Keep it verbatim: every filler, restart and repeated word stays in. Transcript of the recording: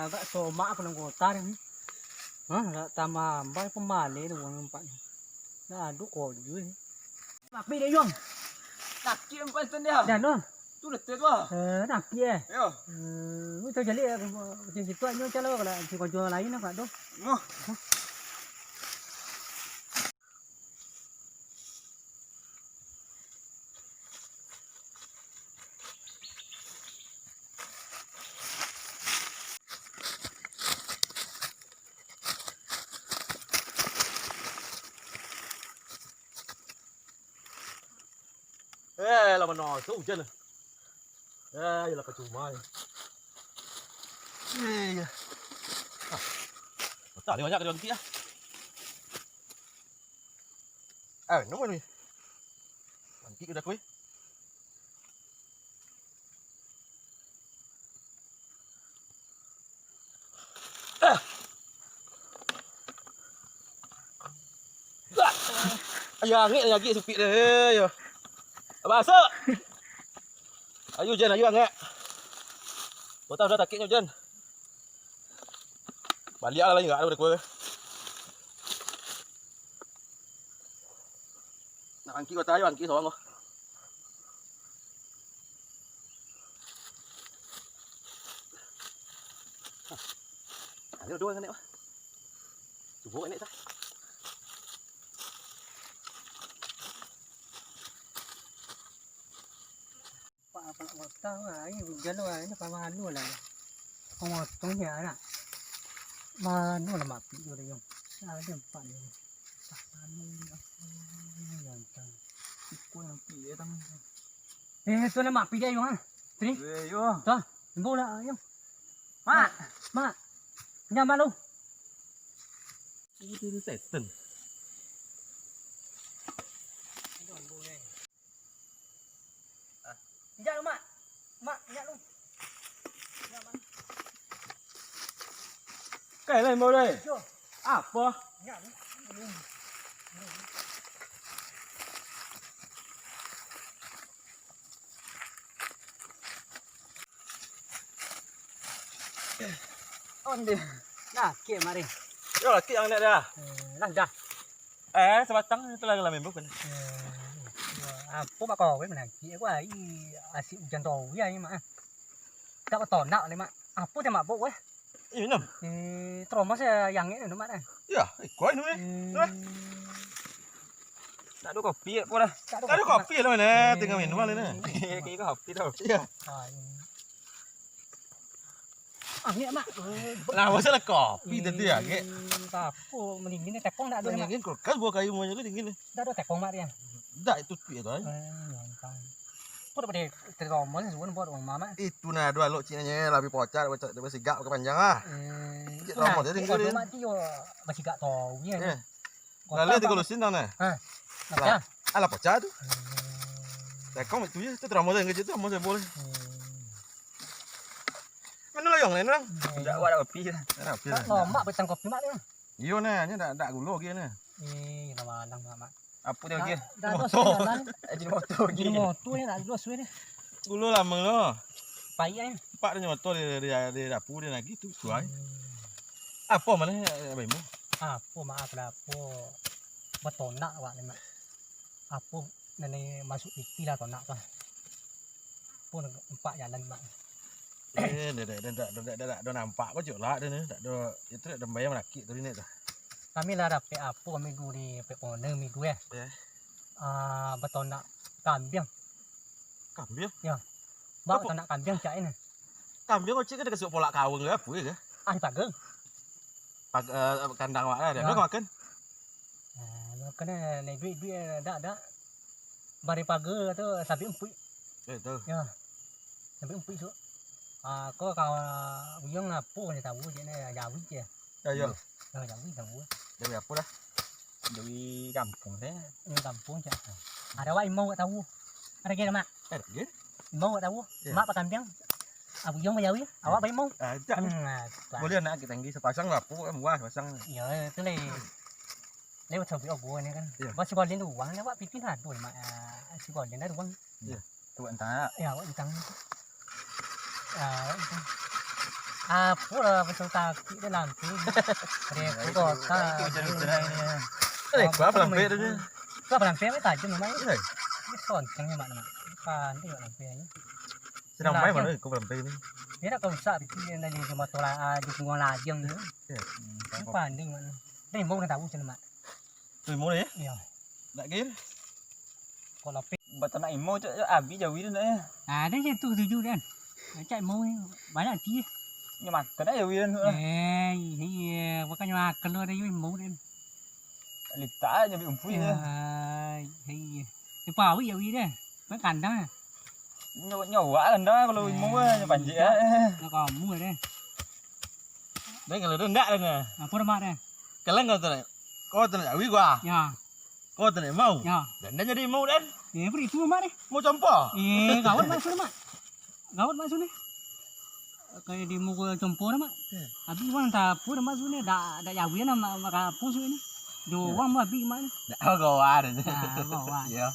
Agak somak aku nang kota ni. Hah, dak tambah ambai pembaleh tu urang nampak ni. Dah ado kojo ni. Tapi dia, Yong. Sakik empat sen dia. Dah, no. Tu letih tu ah. Eh, sakik eh. Yo. Eh, tu jadi aku di situ aja calo kalau si kojo lain apa tu. Noh. Eh, lah mano tu ujan. Eh, iyalah percuma. Eh, iya. Ah. Patah dia banyak kena ganti ah. Eh, nama ni? Angkik ke dah kuih? Ah. Ah. Ayo, angik lagi supik deh, eh, yo. Masuk. Ayo, Jan, ayo, angik. Kau tahu dah sakitnya, Jan. Baliak lah, ingat ada kuih. Nak angki kau tayo, angki sorang kau. Ayo, dua nenek, wah. Cubo nenek, sah. Pak, apa nak potong lah, ini hujan lah, ini apa mano lah. Potong-potong je lah. Mano lah mapik tu, Dayung. Ada empat ni. Tak mano ni, apa ni, gantang. Iko yang pik, eh, tang. Eh, tu lah mapik, Dayung, ah. Sini. Eh, yo. Tuh, limbo lah, Dayung. Mak. Mak. Mak. Pinjam, Mak, lu. Itu setan. Injak lu, Mak. Mak, injak lu. Injak, Mak. Kai lah, imbau deh. Yo. Apa? Injak lu. Onde. Nah, kek mari. Yo, kek yang nak dah. Eh, lah dah. Eh, sabatang tu lah, lah membuh kan. Eh, apo mak kau manangkik aku ai, asik ujan tawi ai, Mak. Tak batonak ni, Mak. Apo dia mabok weh? Iyo, Nyam. Eh, teromos ya yang ni, Mak, eh. Ya, iko anu ni. Hmm. Nah. Tak ada kopi apo dah. Tak ada kopi lah mana, tinggal minum lah ni. Kayak kopi dah. Iya. Ah, ini. Angek, Mak. Lah, masalah kopi tadi, angek. Tapo, mendingin ni, tepung dak ado, Mak. Mendingin kulkas, buah kayu, buah kayu dingin ni. Dak ado tepung, Mak, dia. Dak, itu tu ya, tu ai. Eh, gampang. Kok dak pada teromos, suruh buat rumah, Mak. Itu nah, dua lok cik nanya, lebih pocah, pocah, dia sigak pakai panjang lah. Eh, cik teromos dia tinggal dia. Mak, dia basigak tau, ya. Eh. Lalu tigo lusin tang nah. Ha. Lah, alah pocah tu. Hmm. Tekong itu je, tu teramo tu yang kecil tu, teramo saya boleh. Hmm. Mana lah yang lain orang? Ndak buat kopi lah. Ada kopi lah. Lomak petang kopi, Mak, tu. Iyo nah, nya dak dak gulo lagi nah. Eh, dah malang, Mak. Apa dia lagi? Dah, dah, motor. Jadi motor lagi. Jadi motor ni nak dua suai ni. Gulo lama lo. Payah. Pak dia motor di di di dapur dia lagi tu suai. Hmm. Apo mano, Abah Imam? Apo, maaf lah, apo batonak awak ni, Mak. Apo nan ni masuk piti lah tonak tu. Apo nampak jalan, Mak. Eh, dah, dah, dah, dah, dah, dah, dah, dah nampak apa cok lah dia ni. Tak ada, itu dah bayar merakit tu ni tu. Kami lah dapek apo, kami dulu ni dapek pona minggu eh. Ya. Ah, batonak kambiang. Kambiang? Ya. Bak batonak kambiang cak ni. Kambiang kocik kan dikasih polak kawang ke apa ke? Ah, dipaga. Pag-, eh, kandang awak lah, dah. Ya. Kau makan? Ah, makan, eh, naik duit, duit, eh, dak, dak. Bari paga tu, sabik empuik. Eh, tu. Ya. Sabik empuik, su. Ah, kau kawan Uyang apo ni tahu je ni, jawi je. Ya, ya. Ya, jawi tahu. Jawi apo lah? Jawi kampung saya. Jawi kampung je. Ada awak imau awak tahu. Ada kira, Mak? Eh, ada kira. Imau awak tahu. Ya. Mak pakambiang. Abu Yong bajawi, awak baimau. Ah, tak. Hmm, nah, tu lah. Boleh nak kita anggi sepasang lah, apo kan buah sepasang. Ya, tu lah. Lewat sampai obo ni kan. Ya. Buat si Golden tu uang ni, awak pipin lah tu, Mak. Ah, si Golden dah uang. Ya. Tu awak entah. Ya, awak entah. Ah, awak entah. Apo lah, pasal takik dia lampu. Reko kota. Hujan-hujan hari ni. Eh, kuah pelampek tu je. Kuah pelampek ni tajam memang. Iya. Ini soncengnya, Mak, Mak. Pandai, Mak, pelampek ni. Sedang main mana kuah pelampek ni? Dia nak kau rusak, tapi dia nak jadi motor lah, ah, di punguan lajang ni. Iya. Ini pandai, Mak. Dia mau kena tahu sana, Mak. Tu imau dia? Iyo. Nak kir? Kok lapik. Batanak imau cak, cak abih jawi tu nak ya. Ah, dah je tu tuju kan. Cak imau ni banyak ti. Nyo makan aja jawi tu. Eh, iya, bukannya makan tu ada imau kan. Litak aja ambil umpuy ya. Iya. Ni pawik jawi dah. Bukan kandang ah. Nyawa, nyawa kandang kalau imau kan panjik ah. Nak kamu deh. Dah kalau tu ndak dah. Apa dah mak dah? Kalau kau tu nak, kau tu nak jawi gua. Ya. Kau tu nak imau. Ya. Dan dah jadi imau dan. Eh, apa itu mak deh? Mau campa. Eh, gawat mak sudah mak. Gawat mak sudah. Kayak di muka campa dah mak. Habis uang tak apa dah mak sudah. Dak dak jawi dah mak mak kapus ni. Jo uang habis mak ni. Dak gawat. Ah, gawat. Ya.